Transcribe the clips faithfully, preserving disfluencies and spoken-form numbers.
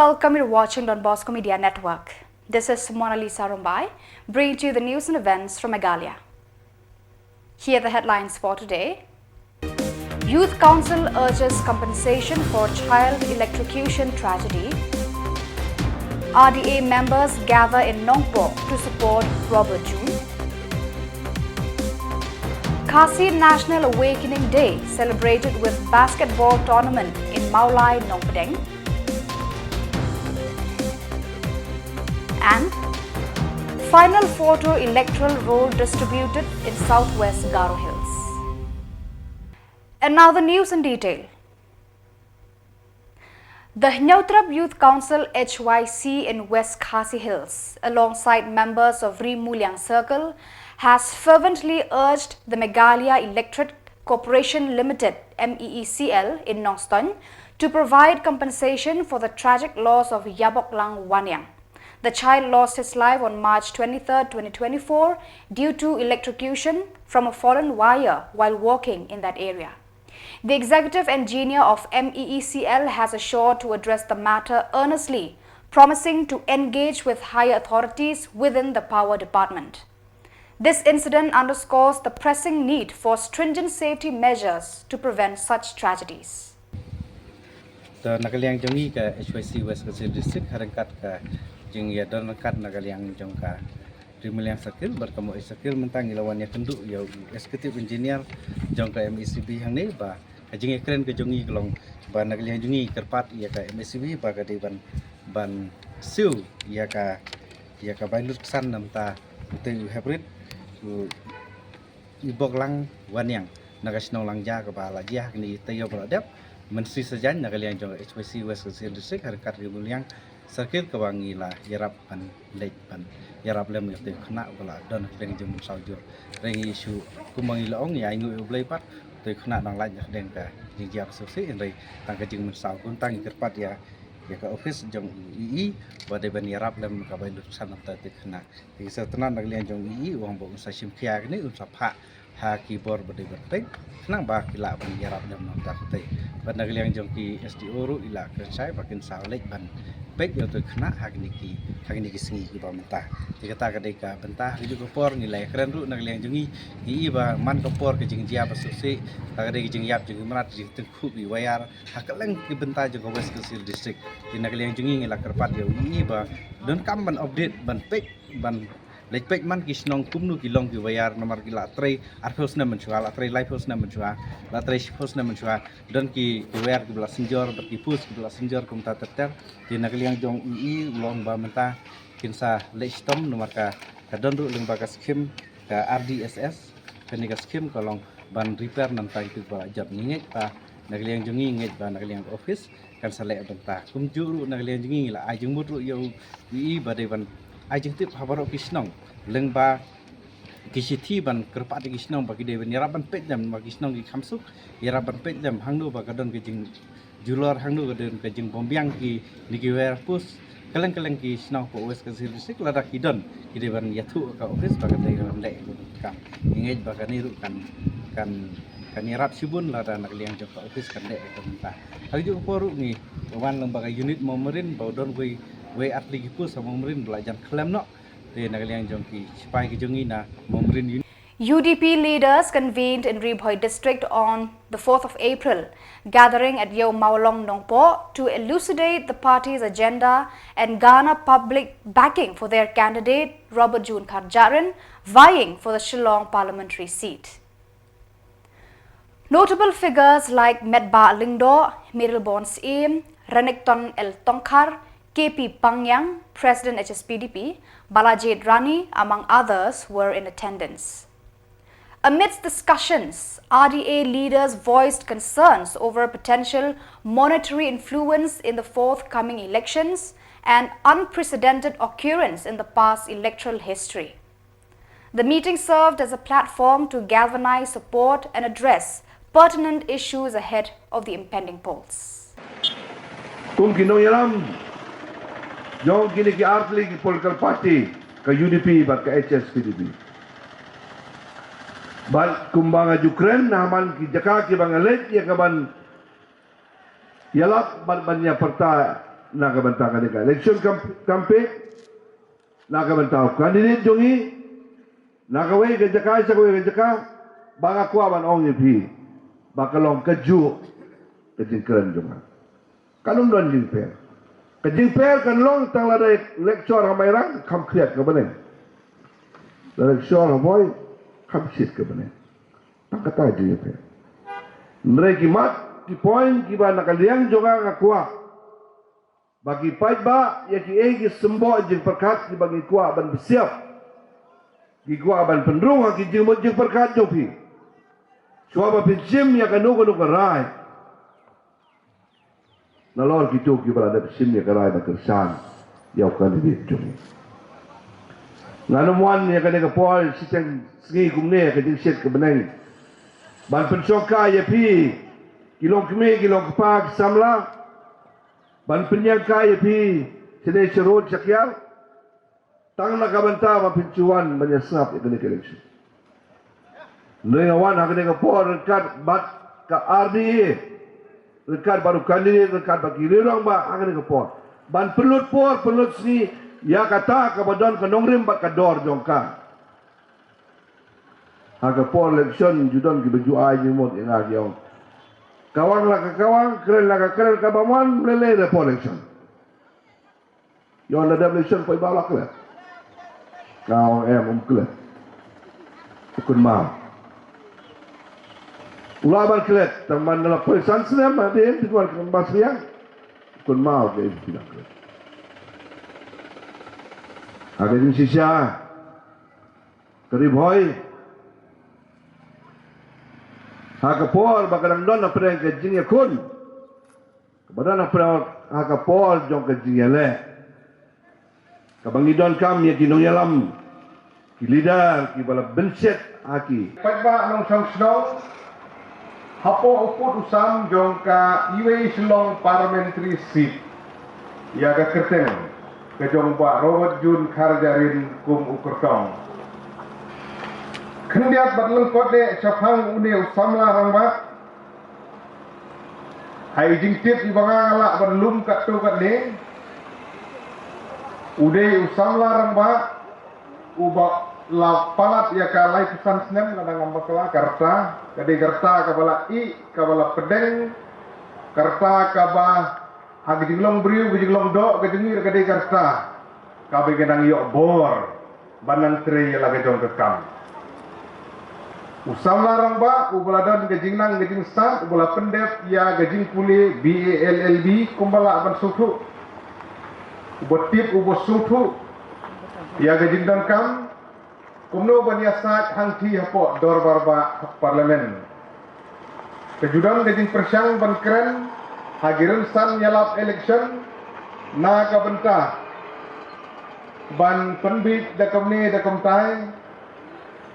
Welcome, you're watching Don Bosco Media Network. This is Mona Lisa Rumbai, bringing to you the news and events from Meghalaya. Here are the headlines for today. Youth Council urges compensation for child electrocution tragedy. R D A members gather in Nongpoh to support Robert June. Khasi National Awakening Day celebrated with basketball tournament in Mawlai, Nongpdeng. And final photo electoral roll distributed in Southwest Garo Hills. And now the news in detail. The Hynñiewtrep Youth Council H Y C in West Khasi Hills, alongside members of Ri Muliang Circle, has fervently urged the Meghalaya Electric Corporation Limited, M E E C L, in Nongstoin to provide compensation for the tragic loss of Yaboklang Waniang. The child lost his life on March twenty-third, twenty twenty-four, due to electrocution from a fallen wire while walking in that area. The executive engineer of M E E C L has assured to address the matter earnestly, promising to engage with higher authorities within the power department. This incident underscores the pressing need for stringent safety measures to prevent such tragedies. To na ka liang jong ngi ka H Y C West Khasi District, ha ryngkat ka jingïadon ryngkat na ka liang jong ka Ri Muliang Circle bad ka Mawlai Circle, mynta ngi la wan ïakynduh ïa u executive engineer jong ka M E C B hangne, ba ka jingïakren ka jong ngi ka long ba na ka liang jong ngi kyrpad ïa ka M E C B ba ka dei ban, ban siew ïa ka, ïa ka bai lut ksan na bynta utei u hybrid, u Yaboklang Waniang, na ka shnong Langja kaba la jia ha kine ki taïew ba la dep. Mynshisha jan na ka liang jong H Y C West Khasi District ha ryngkat Ri Muliang Circle kaba ngi la ïarap ban leit ban ïarap lem ïa utei u khynnah uba la don ha ka jingmynsaw jur. Hynrei ngi shu, kumba ngi la ong, ïa ainguh ïa U Blei pat, utei u khynnah dang lait na ka deng ka jingjia ba shisha, hynrei tang ka jingmynsaw. Kumta ngi kyrpad ïa, ïa ka office jong u E E ba dei ban ïarap lem ka bai lut ksan na bynta utei u khynnah. Te sa tang na ka liang jong u E E u ong ba un sa shim khia kane, un sa phah ha ki bor ba dei ban peit, khnang ba ki lah ban ïarap lem na bynta utei. Bad na ka liang jong ki S D O ruh i la kren shai ba kin sa leit ban peit ïa utei u khynnah ha kine ki, ha kine ki sngi kiba mynta. Te kata ka dei ka bynta. Ha kajuh ka por ngi la ïakren ruh na ka liang jong ngi, ngi i ba man ka por ka jingjia ba shisha, ka dei ka jingïap jong ki mrad, jingtyngkhuh ki wire ha kylleng ki bynta jong ka West Khasi Hills District. Te na ka liang jong ngi ngi la kyrpad ïa u E E ba donkam ban update, ban peit, ban leit peit man ki shnong kumno ki long ki wire, namar ki la trei arphew snem mynshuwa, la trei laiphew snem mynshuwa, la trei shiphew snem mynshuwa, don ki, ki wire kiba la synjor bad ki post kiba la synjor kumta ter ter. Te na ka liang jong u E E u ong ba mynta kin sa leit shitom, namar ka, ka don ruh lyngba ka skim ka R D S S, kane ka skim ka long ban repair na bynta kitu kiba la jot. Ngi ngeit ba na ka liang jong ngi, ngeit ba na ka liang ka office kan sa leh bynta. Kumjuh ruh na ka liang jong ngi ngi la ai jingmut ruh ïa u E E ba dei ban ai jingtip ha baroh ki shnong lyngba ki shithi, ban kyrpad ïa ki shnong ba ki dei ban ïarap ban peit lem, ba ki shnong ki kham suk, ïarap ban peit lem hangno ba ka don ka jingjulor, hangno ka don ka jingbymbiang kine ki wire post. Kylleng kylleng ki shnong hapoh West Khasi Hills District lada ki don, ki dei ban ïathuh ha ka office ba ka dei ban leh ïa ka kam. Ngi ngeit ba kane ruh kan, kan, kan ïarap shibun lada na ka liang jong ka office kan leh ïa ka bynta. Ha kajuh ka por ruh ngi wan lyngba ka unit Mawmarin ba u don wei, wei ar tylli ki post ha Mawmarin ba la jan khlem noh. Te na ka liang jong ki shipai ki jong ngi na Mawmarin unit. U D P leaders convened in Ri Bhoi district on the fourth of April, gathering at Ïew Mawlong, Nongpoh to elucidate the party's agenda and garner public backing for their candidate, Robert June Kharjahrin, vying for the Shillong parliamentary seat. Notable figures like Metbah Lyngdoh, Mayralborn Syiem, Renikton L Tongkhar, K P Pangyang, President H S P D P, Balajied Rani, among others, were in attendance. Amidst discussions, R D A leaders voiced concerns over potential monetary influence in the forthcoming elections, an unprecedented occurrence in the past electoral history. The meeting served as a platform to galvanize support and address pertinent issues ahead of the impending polls. Kum ki nongïalam jong kine ki artylli ki political party, ka U D P bad ka H S P D P. Bad kumba nga ju kren ha man ki jaka kiba nga leit ïa ka ban ïalap bad ban ïa pyrta na ka bynta kane ka election cam-, campaign, na ka bynta u candidate jong ngi, na kawei ka jaka sha kawei ka jaka, ba nga kwah ban ong ïa phi ba ka long kajuh ka jingkren jong nga. Kan ym don jingpher. Ka jingpher kan long tang lada lecture ha Mairang kham khriat ka bneng. Lada lecture ha Bhoi kham shit ka bneng. Tang kata jingpher. Hynrei ki mat, ki point kiba na ka liang jong nga nga kwah ba ki paidbah ïa kiei ki symboh jingpyrkhat kiba ngi kwah ban bsiap, ki kwah ban pynrung ha ki jingmut jingpyrkhat jong phi. Shuwa ba phi shim ïa kano kano ka rai, nalor kito kiba la dep shim ïa ka rai ba kyrshan ïa u candidate jong ngi. Ngan ym wan ïa kane ka por shiteng sngi kumne ka jingshit ka bneng ban pynshongkai ïa phi ki longkmie ki longkpa ki samla, ban pynïaid kai ïa phi sha dei sha rud sha kiar. Tang na ka bynta ba phin shu wan ban ïa sngap ïa kane ka election. Hynrei nga wan ha kane ka por ryngkat bad ka R D A, ryngkat bad u candidate, ryngkat bad ki rangbah ha kane ka por, ban pynlut por pynlut sngi ïa kata kaba don ka nongrim bad ka dor jong ka. Ha ka por election ju don kiba ju ai jingmut ïa nga ki ong, kawang la ka kawang, kren la ka kren, kaba mon lei lei da por election. Ïa la dep election poi ba la klet. Nga ong em, ym klet. U kynmaw. U lah ban klet tang man la poi san snem hadien phi wan kynmaw sliang. U kynmaw ke phi la klet. Ha ka jingshisha ka Ri Bhoi, ha ka por ba ka dang don hapdeng ka jingïakhun, kaba don hapdeng, ha ka por jong ka jingïaleh, kaba ngi donkam ïa ki nongïalam, ki leader kiba la bynshet ha ki paidbah nongshong shnong hapoh u pud u sam jong ka Iwei Shillong Parliamentary Seat ïa ka kyrteng ka jong Bah Robert June Kharjahrin kum u kyrtong. Khyndiat bad lyngkot de shaphang une u samla rangbah, ha i jingtip iba nga nga lah ban lum katto katne, u dei u samla rangbah uba la palat ïa ka laiphew san snem lada ngam bakla ka rta, ka dei ka rta kaba la ih, kaba la pdeng, ka rta kaba ha ka jinglong briew, ka jinglong doh, ka jingïeit, ka dei ka rta kaba ka nang ïoh bor ban nang trei ïa la ka jong ka kam. U samla rangbah uba la don ka jingnang ka jingstad, uba la pyndep ïa ka jingpule B A L L B kumba lah ban sngewthuh, uba tip uba sngewthuh ïa ka jingdonkam kumno ban ïasaid hangthie hapoh dorbar bah ha Parliament. Ka ju don ka jingpyrshang ban kren ha ki rynsan ïalap election na ka bynta ban pynbeit da kumne da kumtai,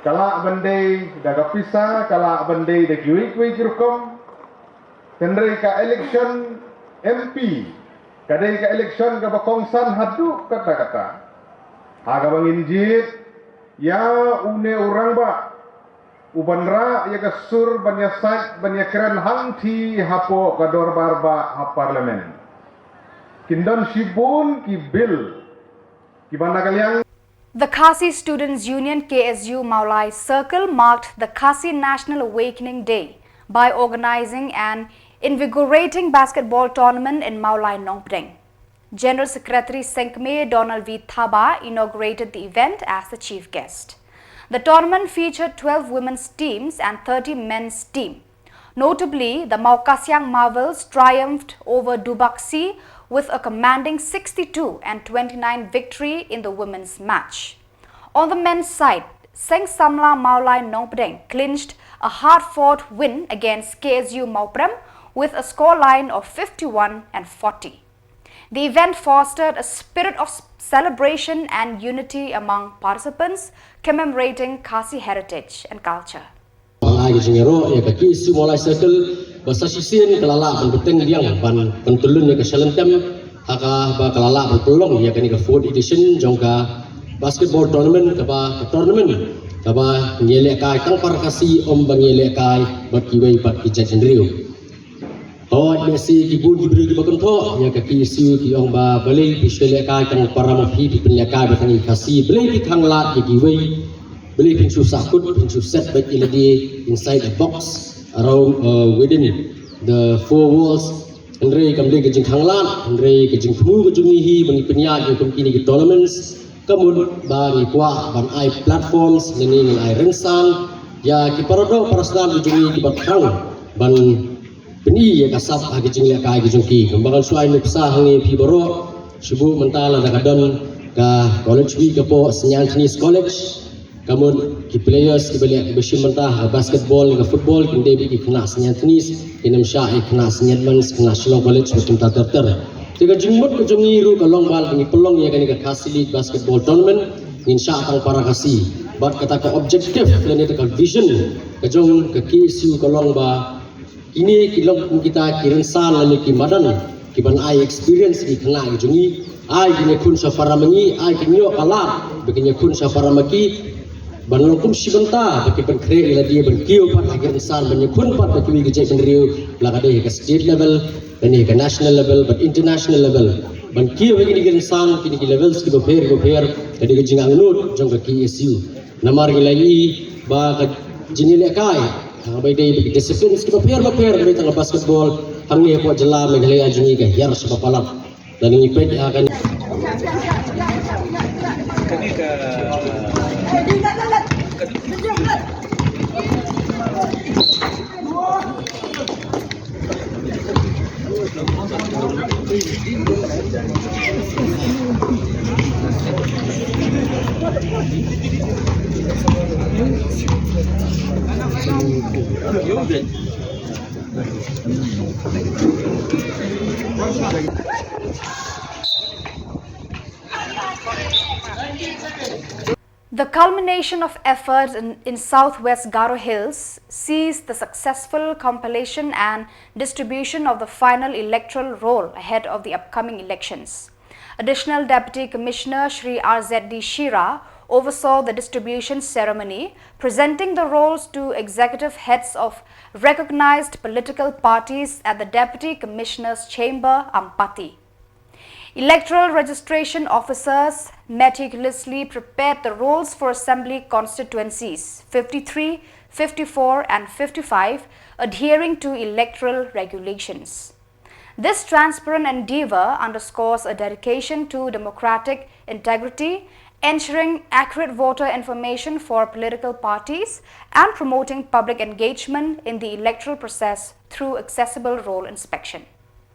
ka lah ban dei da ka pisa, ka lah ban dei da kiwei kiwei ki rukom. Hynrei ka election M P ka dei ka election kaba kongsan haduh katta katta. Ha kaba ngin jied ïa une u rangbah uban rah ïa ka sur ban ïasaid ban ïakren hangthie hapoh ka dorbar bah ha Parliament. Kin don shibun ki bill kiba na ka liang. The Khasi Students Union, K S U, Mawlai Circle marked the Khasi National Awakening Day by organizing an invigorating basketball tournament in Mawlai Nongpdeng. General Secretary Seng Kmie Donald V Thaba inaugurated the event as the chief guest. The tournament featured twelve women's teams and thirty men's team. Notably, the Mawkasiang Marvels triumphed over Dubaksi with a commanding sixty-two and twenty-nine victory in the women's match. On the men's side, Seng Samla Mawlai Nongpdeng clinched a hard-fought win against K S U Mawprem with a scoreline of fifty-one and forty. The event fostered a spirit of s- celebration and unity among participants, commemorating Khasi heritage and culture. Ban ai ka jingïaroh ïa ka K S U Mawlai Circle ba sa shisien ka la lah ban bteng biang ban pyntyllun ïa ka shalynter ha kaba ka la lah ban pynlong ïa kane ka fourth edition jong ka basketball tournament, kaba ka tournament kaba ngi ïalehkai tang para Khasi, ym ba ngi ïalehkai bad kiwei pat ki jait hynriew. Hooid, me shi ki bun ki briew kiba kynthoh ïa ka K S U, ki ong ba balei phi shu lehkai tang para ma phi, phi pynlehkai bad tang ki Khasi, balei phi khang lad ïa kiwei, balei phin shu sahkut, phin shu set beit ïa lade inside a box, around, uh, within the four walls. Hynrei kam dei ka jingkhang lad, hynrei ka jingthmu ka jong ngi hi ba ngi pynïaid ïa kum kine ki tournaments, ka mut ba ngi kwah ban ai platforms lane ngi ai rynsan ïa ki para doh para snam ki jong ngi kiba thrang ban pyni ïa ka sap ha ki jinglehkai ki jong ki. Kumba ngan shu ai nuksa hangne phi baroh, shu buh mynta lada ka don ka college week hapoh Saint Anthony's College, ka mut ki players kiba leh kiba shim bynta ha basketball ne ka football kin dei beit ki khynnah Saint Anthony's, kin ym shah ïa ki khynnah Saint Edmund's, khynnah Shillong College bad kumta ter ter. Te ka jingmut ka jong ngi ruh ka long ba lada ngi pynlong ïa kane ka Khasi League Basketball Tournament, ngin shah tang para Khasi. Bad kata ka objective lane kata ka vision ka jong ka K S U ka long ba kine ki long kum kita ki rynsan lane ki madan kiban ai experience ïa ki khynnah ki jong ngi, ai kin ïakhun sha para ma ngi, ai kin ïoh ka lad ba kin ïakhun sha para ma ki, ban long kum shi bynta ba ki pynkhreh ïa lade ban kiew pat ha ki rynsan ban ïakhun pat bad kiwei ki jaitbynriew, la ka dei ha ka state level, lane ha ka national level bad international level. Ban kiew ha kine ki rynsan, kine ki levels kiba pher kiba pher, ka dei ka jingangnud jong ka K S U. Namar ngi la ïohi ba ka jingïalehkai, ha kaba ïadei bad ki disciplines kiba pher bapher, kaba ïadei tang ha basketball, hangne hapoh jylla Meghalaya jong ngi ka hiar shaba palat. Lada ngi peit ha kane. The culmination of efforts in, in Southwest Garo Hills sees the successful compilation and distribution of the final electoral roll ahead of the upcoming elections. Additional Deputy Commissioner Shri R Z D Shira oversaw the distribution ceremony, presenting the rolls to executive heads of recognized political parties at the Deputy Commissioner's Chamber, Ampati. Electoral registration officers meticulously prepared the rolls for assembly constituencies fifty-three, fifty-four, and fifty-five, adhering to electoral regulations. This transparent endeavor underscores a dedication to democratic integrity, ensuring accurate voter information for political parties, and promoting public engagement in the electoral process through accessible roll inspection.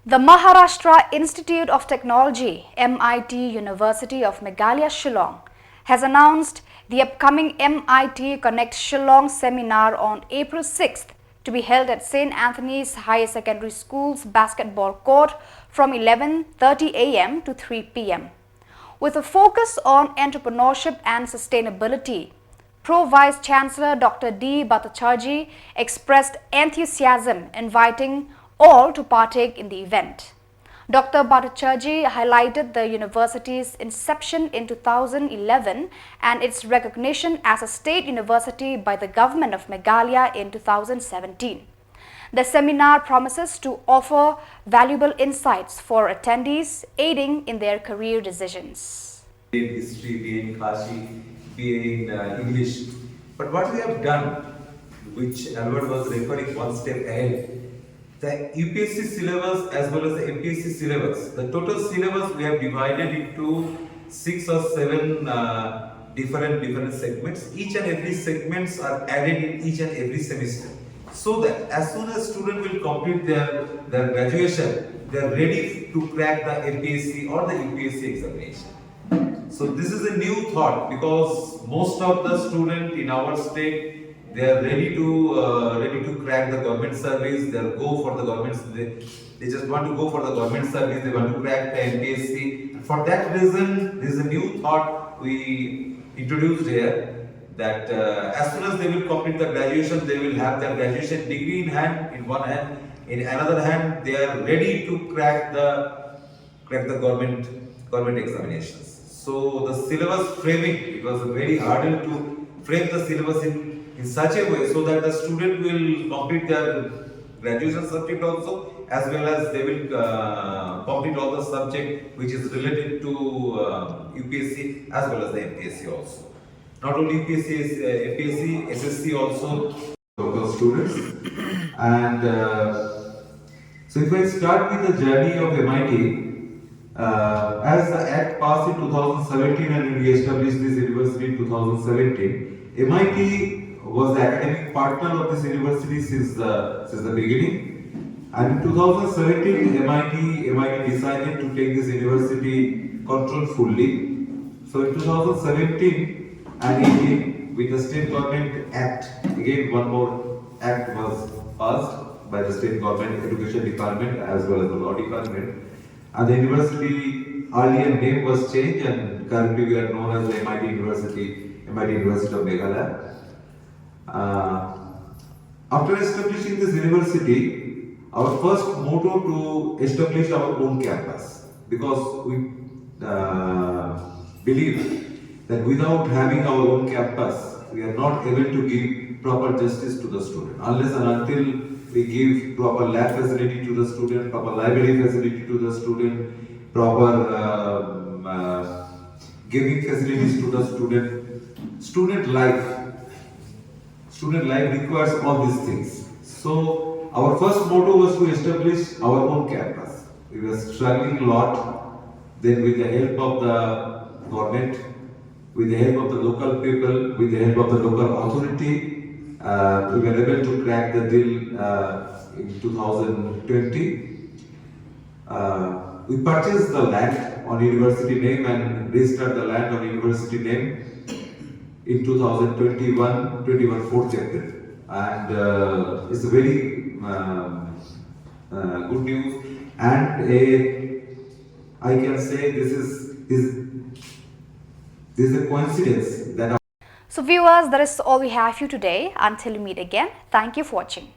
The Maharashtra Institute of Technology, M I T University of Meghalaya Shillong, has announced the upcoming M I T Connect Shillong seminar on April sixth, to be held at Saint Anthony's Higher Secondary School's basketball court from eleven thirty a m to three p m. With a focus on entrepreneurship and sustainability, Pro Vice Chancellor Doctor D Bhattacharjee expressed enthusiasm, inviting all to partake in the event. Doctor Bhattacharjee highlighted the university's inception in two thousand eleven and its recognition as a state university by the Government of Meghalaya in two thousand seventeen. The seminar promises to offer valuable insights for attendees, aiding in their career decisions. B A in history, B A in Khasi, B A in uh, English. But what we have done, which Albert was referring one step ahead, the U P S C syllabus as well as the M P S C syllabus, the total syllabus we have divided into six or seven uh, different different segments. Each and every segments are added in each and every semester, so that as soon as student will complete their their graduation, they are ready to crack the M P S C or the U P S C examination. So this is a new thought because most of the student in our state, they are ready to uh, ready to crack the government service. They go for the government. They, they just want to go for the government service. They want to crack the M P S C. For that reason, this is a new thought we introduced here. That uh, as soon as they will complete the graduation, they will have their graduation degree in hand, in one hand. In another hand, they are ready to crack the crack the government government examinations. So the syllabus framing, it was a very hurdle to frame the syllabus in, in such a way so that the student will complete their graduation subject also, as well as they will uh, complete all the subject which is related to uh, U P S C as well as the M P S C also. Not only U P S C, uh, M P S C, S S C also. Local students. And uh, so if I start with the journey of M I T, uh, as the Act passed in two thousand seventeen and we established this university in two thousand seventeen, M I T was the academic partner of this university since the, since the beginning. And in two thousand seventeen, M I T, M I T decided to take this university control fully. So in two thousand seventeen and eighteen, with the State Government Act, again one more act was passed by the State Government Education Department as well as the Law Department. And the university earlier name was changed, and currently we are known as the M I T University, M I T University of Meghalaya. Uh, after establishing this university, our first motto to establish our own campus, because we uh, believe that without having our own campus, we are not able to give proper justice to the student. Unless and until we give proper lab facility to the student, proper library facility to the student, proper um, uh, giving facilities to the student, student life, student life requires all these things. So our first motto was to establish our own campus. We were struggling a lot. Then with the help of the government, with the help of the local people, with the help of the local authority, uh, we were able to crack the deal uh, in two thousand twenty. Uh, we purchased the land on university name and registered the land on university name in two thousand twenty-one, twenty-one fourth April. And uh, it's a very um, uh, good news. And a, I can say this is, is this is a coincidence that. So viewers, that is all we have for you today. Until we meet again, thank you for watching.